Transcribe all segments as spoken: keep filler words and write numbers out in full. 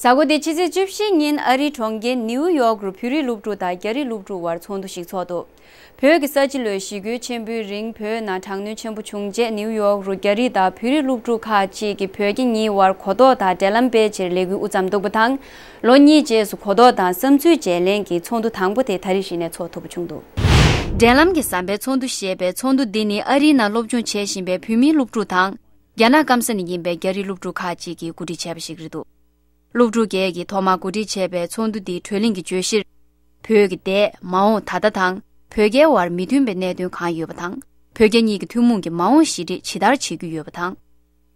གཟའ་འཁོར་འདིའི་ཕྱི་ཚེས་བཅུ་བཞི་ཉིན་ཨ་རིའི་གྲོང་ཁྱེར་ནིའུ་ཡོག་རུ་བོད་རིགས་སློབ་ཕྲུག་དང་རྒྱ་རིགས་སློབ་ཕྲུག་དབར་ཚོགས་འདུ་ཞིག་ཚོགས་འདུག་བོད་ཀྱི་ས་བྱི་ལོའི་ཞི་རྒོལ་ཆེན་པོའི་རིང་བོད་ནང་དྲག་གནོན་ཆེན་པོ་བྱུང་རྗེས་ནིའུ་ཡོག་རུ་རྒྱ་རིགས་དང་བོད་རིགས་སློབ་ཕྲུག་ཁག་ཅིག་གིས་བོད་རྒྱ་གཉིས་དབར་གོ་རྟོགས་དང་འབྲེལ་ལམ་སྤེལ་ཕྱིར་ལས་འགུལ་དབུ་མཚམས་བཙུགས་པ་དང་། ལོ་གཉིས་རྗེས་སུ་གོ་རྟོགས་དང་བསམ་ཚུལ་བརྗེ་ལེན་གྱི་ཚོགས་འདུ་དང་པོ་དེ་ད་རེས་གཞི་ནས་ཚོགས་ཐུབ་པ་བྱུང་འདུག་འབྲེལ་ལམ་གྱི་ཟམ་པའི་ཚོགས་འདུ་ཞེས་པའི་ཚོགས་འདུ་འདི་ནི་ཨ་རིའི་ནང་སློབ་སྦྱོང་བྱེད་བཞིན་པའི་བོད་མིའི་སློབ་ཕྲུག་དང་། རྒྱ་ནག་སྐམ་ས་ནས་ཡིན་པའི་རྒྱ་རིགས་སློབ་ཕྲུག་ཁག་ཅིག་གིས་གོ་སྒྲིག་བྱས་པ་ཞིག་རེད་འདུག་སློབ་ཕྲུག་བརྒྱད་ཀྱིས་ཐོག་མར་གོ་སྒྲིག་བྱས་པའི་ཚོགས་འདུ་འདིའི་གྲོས་གླེང་གི་བརྗོད་གཞིར། བོད་ཀྱི་འདས་མ་འོངས་ད་ལྟ་དང་བོད་རྒྱའི་དབར་མི་མཐུན་པའི་གནད་དོན་གང་ཡོད་པ་དང་། བོད་རྒྱ་གཉིས་ཀྱི་ཐུན་མོང་གི་མ་འོངས་ཞི་འགྲིག་ཇི་ལྟར་བྱེད་རྒྱུ་ཡོད་པ་དང་།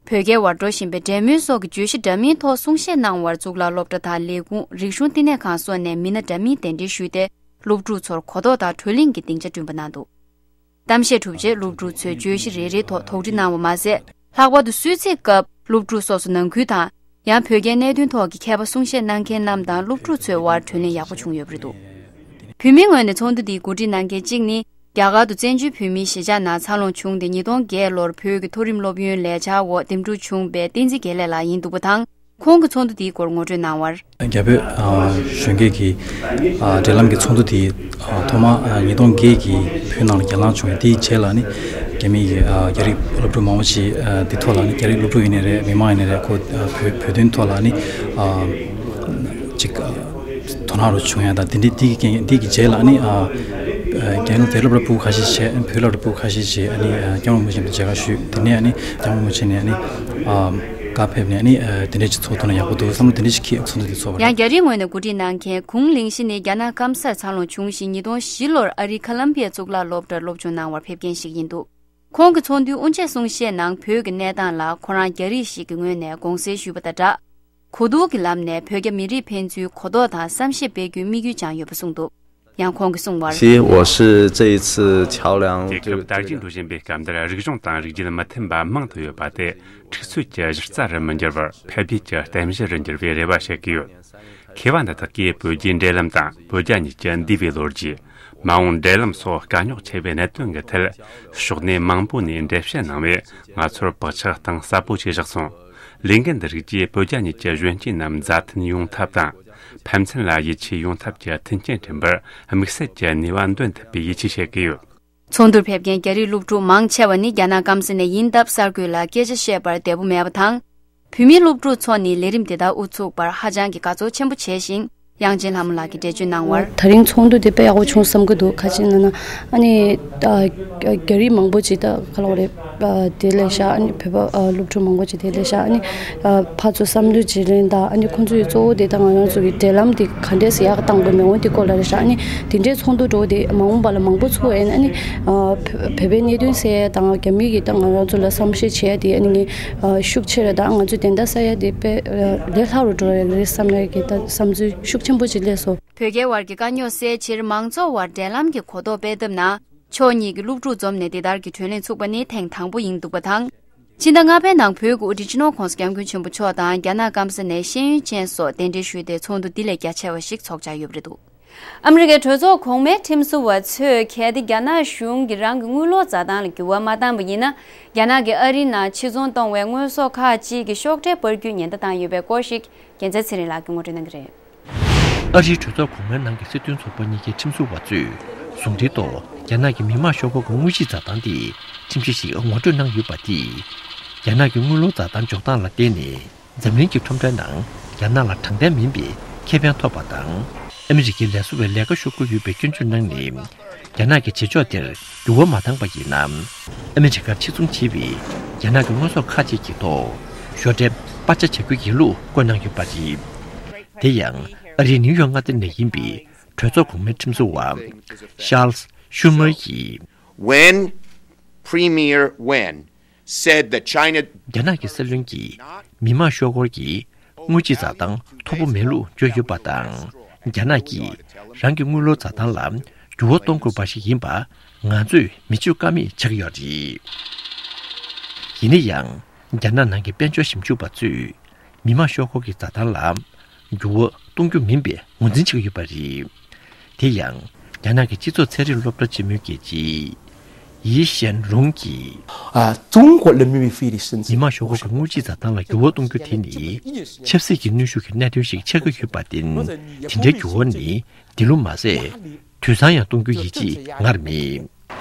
བོད་རྒྱའི་དབར་འགྲོ་བཞིན་པའི་འབྲེལ་མོལ་སོགས་ཀྱི་བརྗོད་གཞི་འདྲ་མིན་ཐོག་གསུང་བཤད་གནང་བར་གཙུག་ལག་སློབ་གྲྭ་དང་ལས་ཁུངས་རིག་གཞུང་བསྟི་གནས་ཁང་སོགས་ནས་མི་སྣ་འདྲ་མིན་གདན་འདྲེན་ཞུས་ཏེ་སློབ་ཕྲུག་ཚོར་གོ་རྟོགས་དང་གྲོས་གླེང་གི་སྡིངས་ཆ་བསྐྲུན་པ་གནང་འདུག་གཏམ་བཤད་གྲུབ་རྗེས་སློབ་ཕྲུག་ཚོས་བརྗོད་གཞི་རེ་རེའི་ཐོག་དོགས་འདྲི་གནང་བ་མ་ཟད། ལྷག་པར་དུ་གསོལ་ཚིགས་སྐབས་སློབ་ཕྲུག་སོ་སོ་ནང་ཁུལ་དང་། ཡང་བོད་རྒྱའི་གནད་དོན་ཐོག་གི་མཁས་པ་གསུང་བཤད་གནང་མཁན་རྣམས་དང་སློབ་ཕྲུག་ཚོའི་དབར་གྲོས་གླེང་ཡག་པོ་བྱུང་ཡོད་པ་རེད་འདུག་བོད་མིའི་ངོས་ནས་ཚོགས་འདུ་འདིའི་གོ་སྒྲིག་གནང་མཁན་གཅིག་ནི། རྒྱ་གར་དུ་བཙན་བྱོལ་བོད་མིའི་གཞིས་ཆགས་ནང་འཚར་ལོངས་བྱུང་སྟེ་ཉིས་སྟོང་བརྒྱད་ལོར་བོད་ཀྱི་མཐོ་རིམ་སློབ་ཡོན་ལས་འཆར་འོག་འདེམས་སྒྲུག་བྱུང་བའི་བསྟན་འཛིན་དགེ་ལེགས་ལགས་ཡིན་འདུག་པ་དང་། ཁོང་གིས་ཚོགས་འདུ་དེའི་སྐོར་ངོ་སྤྲོད་གནང་བར། རྒྱ་བོད་ཨ་གཞོན་སྐྱེས་ཀྱི་ཨ་འབྲེལ་ལམ་གྱི་ཚོགས་འདུ་དེ་ཨ་ཐོག་མ་ཨ་ཉིས་སྟོང་བརྒྱད་ཀྱི་བོད་ནང་ལ་གྱེན་ལངས་བྱུང་བའི་དེའི་རྗེས་ལ་ནི་རྒྱ་མི་ཡི་ཨ་རྒྱ་རིགས་སློབ་ཕྲུག་མང་པོ་ཞིག་ཨ་དེ་ཐོག་ལ་ནི་རྒྱ་རིགས་སློབ་ཕྲུག་ཡིན་ནའི་རེད། མི་མང་ཡིན་ནའི་རེད། ཁོ་ཨ་བོད་བོད་དོན་ཐོག་ལ་ནི་ཨ་ཅིག་ཨ་དོ་སྣང་རུ་བྱུང་ཡ་དང་དེ་འདྲའི་དེ་གི་རྐྱེན་དེ་གི་རྗེས་ལ་ནི་ཨ་རྒྱ་རྒྱ་སློབ་གྲྭ་ཕྲུ་གུ་ཁ་ཤས་བྱས། བོད་སློབ་གྲྭ་ཕྲུ་གུ་ཁ་ཤས་བྱས། ཨ་ནི་ཨ་སྐྱབས་མགོན་རིན་པོ་ཆེ་མཇལ་ཁ་ཞུས། དེ་ནས་ཨ་ནི་སྐྱབས་མགོན་རིན་པོ་ཆེ་ནས་ཨ་ནི་ཨ་བཀའ་ཕེབས་ནས་ནི་ཨ་དེ་འདྲས་ཅིག་ཚོགས་ཐུབ་ན་ཡག་པོ་འདུག་བསམ་བློ་དེ་འདྲས་ཅིག་འཁྱེར་ཚོགས་འདུ་དེ་ཚོགས་པ་རེད། ཡང་རྒྱ་རིགས་ངོས་ནས་གོ་སྒྲིག་གནང་མཁན་གུང་ལིང་ཤི་ནི་རྒྱ་ནག་སྐམ་སར་འཚར་ལོངས་བྱུང་ཞིང་ཉིས་སྟོང་བཞི་ལོར་ཨ་རིའི་ཁ་ལམ་བི་ཡ་གཙུག་ལག་སློབ་གྲྭར་སློབ་སྦྱོང་གནང་བར་ཕེབས་མཁན་ཞིག་ཡིན་འདུག་ཁོང་གིས་ཚོགས་འདུའི་དབུ་འབྱེད་གསུང་བཤད་ནང་བོད་ཀྱི་གནས་སྟངས་ལ་ཁོ་རང་རྒྱ་རིགས་ཤིག་གི་ངོས་ནས་དགོངས་སེལ་ཞུས་པ་དང་སྦྲགས། གོ་བསྡུར་གྱི་ལམ་ནས་བོད་རྒྱ་མི་རིགས་ཕན་ཚུན་གོ་རྟོགས་དང་བསམ་ཤེས་སྤེལ་རྒྱུའི་དམིགས་ཡུལ་བཅངས་ཡོད་པ་གསུངས་འདུག་ཡང་ཁོང་གིས་གསུངས་པར། 我是这一次桥梁 དེ་སྐབས་དར་རྒྱས་འགྲོ་བཞིན་པའི་སྐབས་འདིར་རིག་གཞུང་དང་རིགས་རྒྱུད་མི་མཐུན་པ་མང་དུ་ཡོད་པ་དེ་འཁྲུག་རྩོད་ཀྱི་གཞི་རྩ་རུ་མི་འགྱུར་བར་འཕེལ་རྒྱས་ཀྱི་རྟེན་གཞི་རུ་འགྱུར་བའི་རེ་བ་བྱེད་ཀྱི་ཡོད། མཁས་པ་འདི་དག་གིས་བོད་རྒྱའི་འབྲེལ་ལམ་དང་བོད་རྒྱ་གཉིས་ཀྱི་འདས་པའི་ལོ་རྒྱུས། མ་འོངས་འབྲེལ་ལམ་སོགས་དཀའ་རྙོག་ཆེ་བའི་གནད་དོན་གྱི་ཐད་ཕྱོགས་སྣེ་མང་པོ་ནས་འགྲེལ་བཤད་གནང་བས་ང་ཚོར་བག་ཆགས་གཏིང་ཟབ་པོ་ཞིག་བཞག་སོང་། ལས་འགན་འདི་རིགས་ཀྱིས་བོད་རྒྱ་གཉིས་ཀྱི་གཞོན་སྐྱེས་རྣམས་མཛའ་མཐུན་ཡོང་ཐབས་དང་། ཕན་ཚུན་ལ་ཡིད་ཆེས་ཡོང་ཐབས་ཀྱི་མཐུན་རྐྱེན་བསྐྲུན་པར་དམིགས་བསལ་གྱི་ནུས་པ་འདོན་ཐུབ་པའི་ཡིད་ཆེས་བྱེད་ཀྱི་ཡོད། ཚོགས་འདུར་ཕེབས་མཁན་རྒྱ་རིགས་སློབ་ཕྲུག་མང་ཆེ་བ་ནི་རྒྱ་ནག་སྐམ་ས་ནས་ཡིན་སྟབས་གསར་འགོད་ལ་སྐད་ཆ་བཤད་པར་བདེ་པོ་མེད་པ་དང་། བོད་མིའི་སློབ་ཕྲུག་ཚོ་ནི་ལས་རིམ་དེ་དག་དབུ་ཚུགས་པར་ཧ་ཅང་གི་དགའ་ཚོར་ཆེན་པོ་བྱས་ཤིང་། དབྱངས་ཅན་ལྷ་མོ་ལགས་ཀྱིས་འགྲེལ་བརྗོད་གནང་བར། ད་རིང་ཚོགས་འདུ་དེ་དཔེ་ཡག་པོ་བྱུང་བསམ་གྱི་འདུག་ག་ཅི་ཡིན་ན་ཨ་ནི་ཨ་རྒྱ་རིགས་མང་པོ་ཅིག་ད་ག་ལབ་དགོས་རེད། ཨ་དེ་ལས་ཤག་ཨ་ནི་བོད་པ་ཨ་སློབ་ཕྲུག་མང་པོ་ཅིག་དེ་ལས་ཤག་ཨ་ནི་ཨ་ཕར་ཚུར་བསམ་བློ་བརྗེ་ལེན་དང་། ཨ་ནི་ཁོང་ཚོས་གཙོ་བོ་དེ་ད་ང་རང་ཚོ་གི་འབྲེལ་ལམ་དེ་ག་འདྲས་སེ་ཡག་གཏང་དགོས་མེད་འོང་དེ་སྐོར་ལ་རེད་ཤག་ཨ་ནི་དེ་འདྲའི་ཚོགས་འདུ་འགྲོ་དེ་མ་འོངས་པ་ལ་མང་པོ་ཚོགས་ཡིན། ཨ་ནི་ཨ་བོད་པའི་གནད་དོན་སེལ་ཡ་དང་རྒྱ་མི་གི་ད་ང་རང་ཚོ་ལ་བསམ་ཤེས་བྱེད་ཡ་དེ་ཨ་ནི་ངས་ཨ་ཤུགས་ཆེ་རེད། ད་ང་ཚོས་དེ་འདྲ་ས་ཡ་དེ་དཔེ་ཨ་ལས་སླ་རུ་འགྲོ་ཡ་རེད་བསམ་ཡ་གི་ད་བསམ་ཚུལ་ཤུགས་ཆེན་པོ་ཅིག་སླེབས་སོང་། བོད་རྒྱའི་དབར་གྱི་དཀའ་རྙོག་སེལ་ཕྱིར་མང་ཚོགས་དབར་འབྲེལ་ལམ་གྱི་གོ་རྟོགས་སྤེལ་ཐབས་ནང་ཕྱོགས་གཉིས་ཀྱི་སློབ་ཕྲུག་འཛོམས་ནས་དེ་ལྟར་གྱི་གྲོས་གླེང་ཚུགས་པ་ནི་ཐེངས་དང་པོ་ཡིན་འདུག་པ་དང་། ཕྱི་ཟླ་ལྔ་པའི་ནང་བོད་ཀྱི་དབུ་ཁྲིད་སྤྱི་ནོར་༸གོང་ས་༸སྐྱབས་མགོན་ཆེན་པོ་མཆོག་དང་རྒྱ་ནག་སྐམ་ས་ནས་ཤེས་ཡོན་ཅན་སོགས་གདན་འདྲེན་ཞུས་ཏེ་ཚོགས་འདུ་འདི་ལས་རྒྱ་ཆེ་བ་ཞིག་ཚོགས་འཆར་ཡོད་པ་རེད་འདུག་ཨ་མི་རི་ཀའི་གྲོས་ཚོགས་གོང་མའི་ཁྲིམས་བཟོ་བ་ཚོས་གལ་ཏེ་རྒྱ་ནག་གཞུང་གིས་རང་གི་དངུལ་ལོར་འཛའ་ཐང་ལ་འགྱུར་བ་མ་བཏང་པ་ཡིན་ན། རྒྱ་ནག་གིས་ཨ་རིའི་ནང་ཕྱིར་ཚོང་གཏོང་བའི་དངོས་ཟོག་ཁག་ཅིག་གི་ཤོག་ཁྲའི་པར་རྒྱུན་ཉེན་བརྡ་བཏང་ཡོད་པའི་སྐོར་ཞིག་རྒྱལ་མཚན་ཚེ་རིང་ལགས་ཀྱིས་ངོ་སྤྲོད་གནང་གི་རེད། ཨ་རིའི་གྲོས་ཚོགས་གོང་མའི་ནང་གི་སྲིད་དོན་ཚོགས་པ་གཉིས་ཀའི་ཁྲིམས་བཟོ་བ་ཚོས་ཟུང་འབྲེལ་ཐོག་རྒྱ་ནག་གི་མི་དམངས་ཤོག་སྒོར་གྱི་དངོས་གཞིའི་འཛའ་ཐང་སྟེ་ཁྲིམས་གཞི་ཞིག་ངོ་སྤྲོད་གནང་ཡོད་པ་དེས། རྒྱ་ནག་གི་དངུལ་ལོར་འཛའ་ཐང་འཇོག་སྟངས་ལ་བརྟེན་ནས། འཛམ་གླིང་གི་ཁྲོམ་རའི་ནང་རྒྱ་ནག་ལ་དྲང་བདེན་མིན་པའི་ཁེ་ཕན་ཐོབ་པ་དང་། ཨ་མི་རི་ཀའི་ལས་བཟོ་བའི་ལས་ཀ་ཤོར་གྱི་ཡོད་པའི་སྐྱོན་བརྗོད་གནང་ནས། རྒྱ་ནག་གི་བྱེད་ཕྱོགས་དེར་འགྱུར་བ་མ་བཏང་པ་ཡིན་ན། ཨ་མི་རི་ཀར་ཕྱིར་ཚོང་བྱེད་པའི་རྒྱ་ནག་གི་དངོས་ཟོག་ཁག་ཅིག་གི་ཐོག་ཤོག་ཁྲའི་པར་ཆས་བྱ་རྒྱུ་ཡིན་ལུགས་བཀོད་གནང་ཡོད་པ་རེད། དེ་ཡང་ཨ་རིའི་ནིའུ་ཡོག་མངའ་སྡེ་ནས་ཡིན་པའི་གྲོས་ཚོགས་གོང་མའི་ཁྲིམས་བཟོ་བ་Charles Schumer ཡིས། When Premier Wen said that China རྒྱ་ནག་གི་སྲིད་བློན་གྱིས་མི་དམངས་ཤོག་སྒོར་གྱི་དངུལ་གྱི་འཛའ་ཐང་མཐོ་པོ་མེད་ལུགས་བརྗོད་ཡོད་པ་དང་། རྒྱ་ནག་གིས་རང་གི་དངུལ་ལོར་འཛའ་ཐང་ལ་འགྱུར་བ་གཏོང་དགོས་པ་ཞིག་ཡིན་པ་ང་ཚོས་མི་བརྗོད་ཀ་མེད་ཆགས་ཀྱི་ཡོད་རེད། ཡིན་ན་ཡང་། རྒྱ་ནག་ནང་གི་དཔལ་འབྱོར་ཞིབ་འཇུག་པ་ཚོས་མི་དམངས་ཤོག་སྒོར་གྱི་འཛའ་ཐང་ལ་འགྱུར་བ་གཏོང་རྒྱུ་མིན་པའི་ངོས་འཛིན་བྱེད་ཀྱི་ཡོད་པ་རེད། དེ་ཡང་རྒྱ་ནག་གི་སྤྱི་ཚོགས་ཚན་རིག་སློབ་གྲྭ་ཆེན་མོའི་དགེ་ཆེ་ ཡི་ཞན་རུང་གིས། 啊，中国人民币汇率升值。 མི་དམངས་ཤོག་ཁག་གི་དངུལ་རྩིས་འཛའ་ཐང་ལ་འགྱུར་བ་གཏོང་རྒྱུ་དེ་ནི་ཆབ་སྲིད་ཀྱི་གནོན་ཤུགས་ཀྱི་གནད་དོན་ཞིག་ཆགས་ཀྱི་ཡོད་པར་བརྟེན། དེ་འདྲའི་འགྱུར་བ་ནི་འདི་ལོ་མ་ཟད། དུས་སང་ཡང་གཏོང་རྒྱུའི་ཡིད་ཆེས་སྔར་མེད།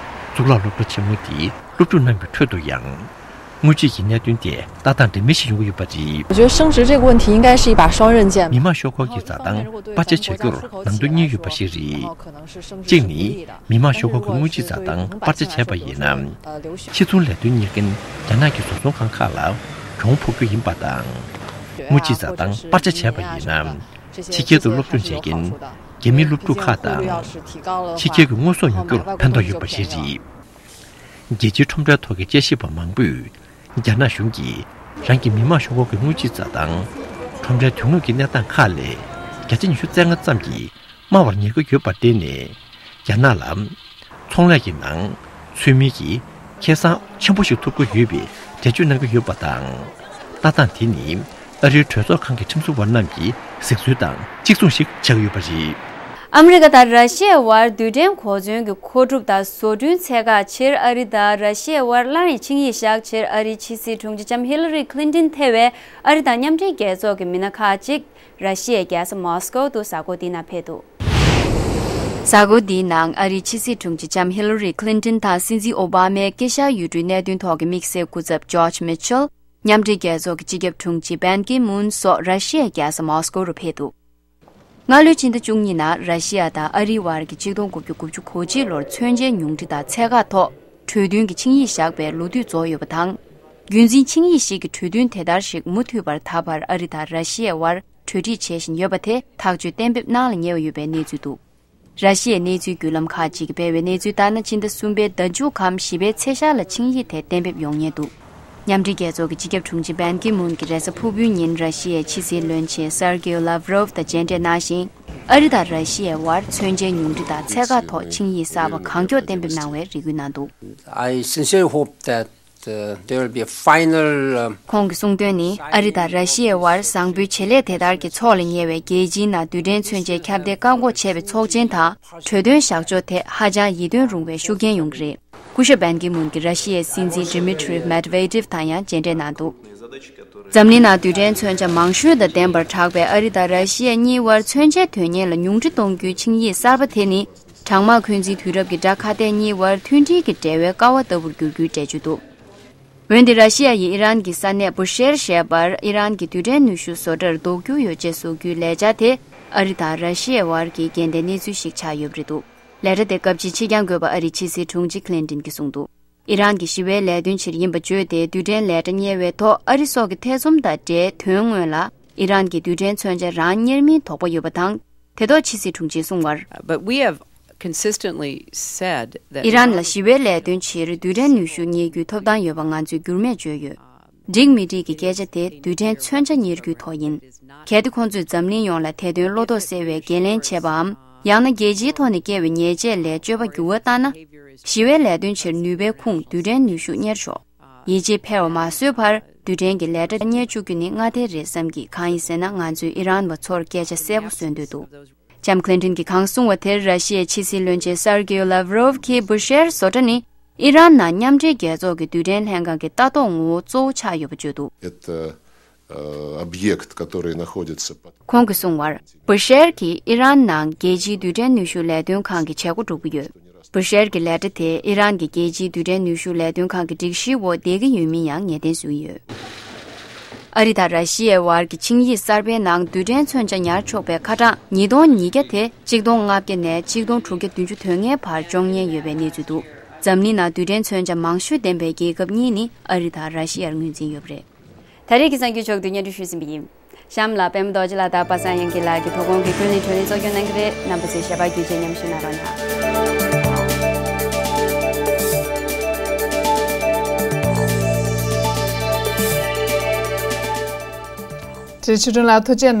གཙུག་ལག་སློབ་གྲྭ་ཆེན་མོ་འདིའི་སློབ་ཕྲུག་རྣམས་ཀྱི་ཁྲོད་དུ་ཡང་། དངུལ་རྩིས་ཀྱི་གནད་དོན་དེ་ལྟ་སྟངས་འདྲ་མིན་ཞིག་ཡོང་གི་ཡོད་པ་རེད། 我觉得升值这个问题应该是一把双刃剑吧。 མི་དམངས་ཤོག་ཁག་གི་འཛའ་ཐང་སྤར་ཆ་བྱ་རྒྱུར་ནང་དོན་གཉིས་ཡོད་པ་ཞིག་རེད། གཅིག་ནི། མི་དམངས་ཤོག་ཁག་གི་དངུལ་རྩིས་འཛའ་ཐང་སྤར་ཆ་བྱས་པ་ཡིན་ན། ཕྱི་ཚོང་ལས་དོན་གཉེར་མཁན་རྒྱ་ནག་གི་བཟོ་ཚོང་ཁང་ཁག་ལ་གྱོང་ཕོག་རྒྱུ་ཡིན་པ་དང་། དངུལ་རྩིས་འཛའ་ཐང་སྤར་ཆ་བྱས་པ་ཡིན་ན། ཕྱི་རྒྱལ་དུ་སློབ་སྦྱོང་བྱེད་མཁན་རྒྱ་མིའི་སློབ་ཕྲུག་ཁག་དང་། ཕྱི་རྒྱལ་གྱི་དངོས་ཟོག་ཉོ་རྒྱུར་ཕན་ཐོགས་ཡོད་པ་ཞིག་རེད། རྒྱལ་སྤྱིའི་ཁྲོམ་རའི་ཐོག་གི་དཔྱད་ཞིབ་པ་མང་པོས། རྒྱ་ནག་གཞུང་གིས་རང་གི་མི་དམངས་ཤོག་ཁག་གི་དངུལ་རྩིས་འཛའ་ཐང་། ཁྲོམ་རའི་དོན་དངོས་ཀྱི་གནས་སྟངས་ཁག་ལས་བརྒྱ་ཆ་ཉི་ཤུ་རྩ་ལྔ་ཙམ་གྱིས་དམའ་བར་ཉར་གྱི་ཡོད་པར་བརྟེན་ནས། རྒྱ་ནག་ལ་ཚོང་ལས་ཀྱི་ནང་ཚུལ་མིན་གྱི་ཁེ་བཟང་ཆེན་པོ་ཞིག་ཐོབ་ཀྱི་ཡོད་པའི་འགྲེལ་བརྗོད་གནང་གི་ཡོད་པ་དང་། ལྟ་སྟངས་དེ་ནི་ཨ་རིའི་གྲོས་ཚོགས་ཁང་གི་ཁྲིམས་བཟོ་བ་རྣམས་ཀྱི་གཟིགས་ཚུལ་དང་གཅིག་མཚུངས་ཤིག་ཆགས་ཀྱི་ཡོད་པ་རེད། ཨ་མི་རི་ཀ་དང་ར་ཤི་ཡའི་དབར་རྡུལ་ཕྲན་གོ་མཚོན་གྱི་མཁོ་སྒྲུབ་དང་བཟོ་སྐྲུན་ཚད་བཀག་ཕྱིར་ཨ་རི་དང་ར་ཤི་ཡའི་དབར་སླར་ཡང་ཆིངས་ཡིག་བཞག་ཕྱིར་ཨ་རིའི་ཕྱི་སྲིད་དྲུང་ཆེ་ལྕམ་ཧི་ལ་རི་ཁི་ལིན་ཏིན་ཐེ་བའི་ཨ་རི་དང་མཉམ་འབྲེལ་རྒྱལ་ཚོགས་ཀྱི་མི་སྣ་ཁག་ཅིག་ར་ཤི་ཡའི་རྒྱལ་ས་མོ་སི་ཀོ་དུ་གཟའ་འཁོར་འདིའི་ནང་ཕེབས་འདུག། གཟའ་འཁོར་འདིའི་ནང་ཨ་རིའི་ཕྱི་སྲིད་དྲུང་ཆེ་ལྕམ་ཧི་ལ་རི་ཁི་ལིན་ཏིན་དང་སྲིད་འཛིན་ཨོ་བྷ་མའི་དཀྱིལ་ཤར་ཡུལ་གྲུའི་གནད་དོན་ཐོག་གི་དམིགས་བསལ་སྐུ་ཚབ་ཇོརྗ་མི་ཆེལ། མཉམ་འབྲེལ་རྒྱལ་ཚོགས་ཀྱི་སྤྱི་ཁྱབ་དྲུང་ཆེ་བན་ཀི་མུན་སོགས་ར་ཤི་ཡའི་རྒྱལ་ས་མོ་སི་ཀོ་རུ་ཕེབས་འདུག། སྔ་ལོའི་ཕྱི་ཟླ་བཅུ་གཉིས་ནང་ར་ཤི་ཡ་དང་ཨ་རིའི་དབར་གྱི་ཆིག་སྟོང་དགུ་བརྒྱ་དགུ་བཅུ་གོ་གཅིག་ལོར་མཚོན་ཆའི་ཉུང་འཕྲི་དང་ཚད་བཀག་ཐོག་གྲོས་མཐུན་གྱི་ཆིངས་ཡིག་བཞག་པའི་ལོ་དུས་རྫོགས་ཡོད་པ་དང་། རྒྱུན་འཛིན་ཆིངས་ཡིག་ཞིག་གི་གྲོས་མཐུན་དེ་ལྟར་ཞིག་མུ་མཐུད་པར་ད་བར་ཨ་རི་དང་ར་ཤི་ཡའི་དབར་གྲོས་འགྲིག་བྱེད་བཞིན་ཡོད་པ་དེ་ཐག་གཅོད་གཏན་འབེབས་གནང་ལ་ཉེ་བ་ཡོད་པའི་གནས་ཚུལ་འདུག། ར་ཤི་ཡའི་གནས་ཚུལ་བརྒྱུད་ལམ་ཁག་ཅིག་གིས་སྤེལ་བའི་གནས་ཚུལ་ལྟར་ན། ཕྱི་ཟླ་གསུམ་པའི་ཟླ་མཇུག་གམ་བཞི་པའི་ཚེས་ཤར་ལ་ཆིངས་ཡིག་དེ་གཏན་འབེབས་ཡོང་ཉེན་འདུག། མཉམ་འབྲེལ་རྒྱལ་ཚོགས་ཀྱི་སྤྱི་ཁྱབ་དྲུང་ཆེ་བན་ཀི་མུན་གྱིས་རེས་གཟའ་ཕུར་བུའི་ཉིན་ར་ཤི་ཡའི་ཕྱི་སྲིད་བློན་ཆེན་སར་ཀེའུ་ལཱབ་རོབ་དང་མཇལ་འཕྲད་གནང་ཞིང་། ཨ་རི་དང་ར་ཤི་ཡའི་དབར་མཚོན་ཆའི་ཉུང་འཕྲི་དང་ཚད་བཀག་ཐོག་ཆིངས་ཡིག་གསར་པ་གང་མགྱོགས་གཏན་འབེབས་གནང་བའི་རེ་སྐུལ་གནང་འདུག། I sincerely hope that, uh, there will be a final, um, ཁོང་གིས་གསུངས་དོན་ནི། ཨ་རི་དང་ར་ཤི་ཡའི་དབར་བཟང་པོའི་བྱེད་ལས་དེ་ལྟར་གྱི་ཚོགས་ལ་ཉེ་བའི་རྒྱལ་སྤྱིའི་ནང་རྡུལ་ཕྲན་མཚོན་ཆའི་ཁྱབ་གདལ་བཀག་འགོག་བྱས་པའི་ཚོགས་ཆེན་དང་གྲོས་དོན་བཞག་ཕྱོགས་ཐད་ཧ་ཅང་ཡིད་རྟོན་རུང་བའི་ཤུགས་རྐྱེན་ཡོང་གི་རེད། སྐུ་ཞབས་བན་ཀི་མུན་གྱིས་ར་ཤི་ཡའི་སྲིད་འཛིན་ཌི་མི་ཊི་རི་མེད་ཝེ་ཏེབ་དང་ཡང་མཇལ་འཕྲད་གནང་འདུག། འཛམ་གླིང་ནང་རྡུལ་ཕྲན་མཚོན་ཆ་མང་ཤོས་དང་ལྡན་པར་གྲགས་པའི་ཨ་རི་དང་ར་ཤི་ཡ་གཉིས་དབར་མཚོན་ཆའི་དོན་གཉེར་ལ་ཉུང་འཕྲི་གཏོང་རྒྱུའི་ཆིངས་ཡིག་གསར་པ་དེ་ནི། གྲང་དམག་འཁོན་འཛིན་དུས་རབས་ཀྱི་དགྲ་ཁ་གཏད་གཉིས་དབར་མཐུན་སྒྲིལ་གྱི་འབྲེལ་བའི་ཀ་བ་ལྟ་བུར་འགྱུར་རྒྱུའི་འགྲེལ་བརྗོད་འདུག། འོན་ཏེ་ར་ཤི་ཡ་ཡིས་ཨི་རན་གྱི་ས་གནས་བུ་ཤེར་ཞེས་པར་ཨི་རན་གྱི་རྡུལ་ཕྲན་ནུས་ཤུགས་བཟོ་གྲྭར་གཏོར་རྒྱུ་ཡོ་བྱད་བཟོ་རྒྱུའི་ལས་འཆར་དེ་ཨ་རི་དང་ར་ཤི་ཡའི་དབར་གྱི་འགལ་ཟླའི་གནས་ཚུལ་ཞིག་ཆགས་ཡོད་པ་རེད་འདུག། ལས་གྲྭ་དེ་སྐབས་ཕྱིའི་ཕྱི་འགྱངས་དགོས་པ་ཨ་རིའི་ཕྱི་སྲིད་དྲུང་ཆེ་ཁི་ལིན་ཏིན་གྱིས་གསུངས་འདུག། ཨི་རན་གྱིས་ཞི་བའི་ལས་དོན་ཕྱིར་ཡིན་པ་བརྗོད་དེ། རྡུལ་ཕྲན་ལས་གྲྭ་གཉེར་བའི་ཐོག་ཨ་རི་སོགས་ཀྱི་ཐེ་ཚོམ་དང་འབྲེལ། དོན་དངོས་ལ་ཨི་རན་གྱིས་རྡུལ་ཕྲན་མཚོན་ཆ་རང་གཉེར་མིན་དོགས་པ་ཡོད་པ་དང་། དེ་ཐོག་ཕྱི་སྲིད་དྲུང་ཆེས་གསུངས་པར། But we have consistently said that ཨི་རན་ལ་ཞི་བའི་ལས་དོན་ཕྱིར་རྡུལ་ཕྲན་ནུས་ཤུགས་གཉེར་རྒྱུའི་ཐོབ་ཐང་ཡོད་པ་ང་ཚོས་འགྱུར་མེད་བརྗོད་ཡོད། འགྲིག་མི་འགྲིག་གི་སྐད་ཆ་དེ་རྡུལ་ཕྲན་མཚོན་ཆ་གཉེར་རྒྱུའི་ཐོག་ཡིན། གལ་ཏེ་ཁོང་ཚོས་འཛམ་གླིང་ཡོངས་ལ་དེ་དོན་བློ་དོགས་སེལ་བའི་འགན་ལེན་བྱས་པའམ། ཡང་ན་རྒྱལ་སྤྱིའི་ཐོག་ནས་བསྐྱལ་བའི་ཉེས་ཆད་ལས་སྤྱོད་པ་འགྱུར་བ་བཏང་ན། ཞི་བའི་ལས་དོན་ཕྱིར་ནུས་པའི་ཁུངས་རྡུལ་ཕྲན་ནུས་ཤུགས་གཉེར་ཆོག། ཡིད་ཆེས་འཕེར་བ་མ་བཟོས་བར་རྡུལ་ཕྲན་གྱི་ལས་གྲྭ་གཉེར་བཅུག་རྒྱུ་ནི་སྔ་ལྟས་རེད་བསམ་གྱི། གང་ཡིན་ཟེར་ན། ང་ཚོས་ཨི་རན་བ་ཚོར་སྐད་ཆ་གསལ་པོ་བཟོ་འདོད་འདུག། ལྕམ་ཁི་ལིན་ཏིན་གྱིས་གང་གསུངས་པ་དེར། ར་ཤི་ཡའི་ཕྱི་སྲིད་བློན་ཆེན་སར་ཀེའུ་ལཱབ་རོབ་ཀྱིས་བུ་ཤེར་བཟོ་གྲྭ་ནི་ཨི་རན་ནང་མཉམ་འབྲེལ་རྒྱལ་ཚོགས་ཀྱི་རྡུལ་ཕྲན་ལྷན་ཁང་གི་ལྟ་རྟོག་ངོ་བོ་གཙོ་བོ་ཆགས་ཡོད་པ་བརྗོད་འདུག། Это, э, объект, который находится под ཁོང་གིས་གསུངས་པར། བུ་ཤེར་གྱིས་ཨི་རན་ནང་རྒྱལ་སྤྱིའི་རྡུལ་ཕྲན་ནུས་ཤུགས་ལས་དོན་ཁང་གི་བྱེད་སྒོ་སྒྲུབ་ཀྱི་ཡོད། བུ་ཤེར་གྱི་ལས་གྲྭ་དེ་ཨི་རན་གྱི་རྒྱལ་སྤྱིའི་རྡུལ་ཕྲན་ནུས་ཤུགས་ལས་དོན་ཁང་གི་སྒྲིག་གཞིའི་འོག་བསྡད་ཀྱི་ཡོད་མིན་ཡང་ངེས་གཏན་བཟོས་ཡོད། ཨ་རི་དང་ར་ཤི་ཡའི་དབར་གྱི་ཆིངས་ཡིག་གསར་པའི་ནང་རྡུལ་ཕྲན་མཚོན་ཆ་ཉར་ཆོག་པའི་ཁ་གྲངས་ཉིས་སྟོང་ཉིས་བརྒྱ་དེ་གཅིག་སྟོང་ལྔ་བརྒྱ་ནས་གཅིག་སྟོང་དྲུག་བརྒྱ་བདུན་ཅུ་དོན་ལྔའི་བར་འཇོག་ཉེན་ཡོད་པའི་གནས་ཚུལ་འདུག། འཛམ་གླིང་ནང་རྡུལ་ཕྲན་མཚོན་ཆ་མང་ཤོས་ལྡན་པའི་རྒྱལ་ཁབ་གཉིས་ནི་ཨ་རི་དང་ར་ཤི་ཡར་ངོས་འཛིན་ཡོད་པ་རེད། ད་རེས་ཀྱི་གསར་འགྱུར་ཕྱོགས་བསྡུས་སྙན་སྒྲོན་ཞུས་ཟིན་པ་ཡིན། གཤམ་ལ་པད་མ་རྡོ་རྗེ་ལགས་དང་པ་སངས་དབྱངས་སྐྱིད་ལགས་ཀྱིས་དོ་དགོང་གི་ཀུན་གླེང་བགྲོ་གླེང་གཙོ་སྐྱོང་གནང་གི་རེད། རྣམ་པ་ཚོས་ཞལ་པར་བརྒྱུད་བཅས་མཉམ་ཞུགས་གནང་རོགས་གནང་། དེ་ཕྱི་དྲོ་ལ་ཐུགས་རྗེ་གནང་།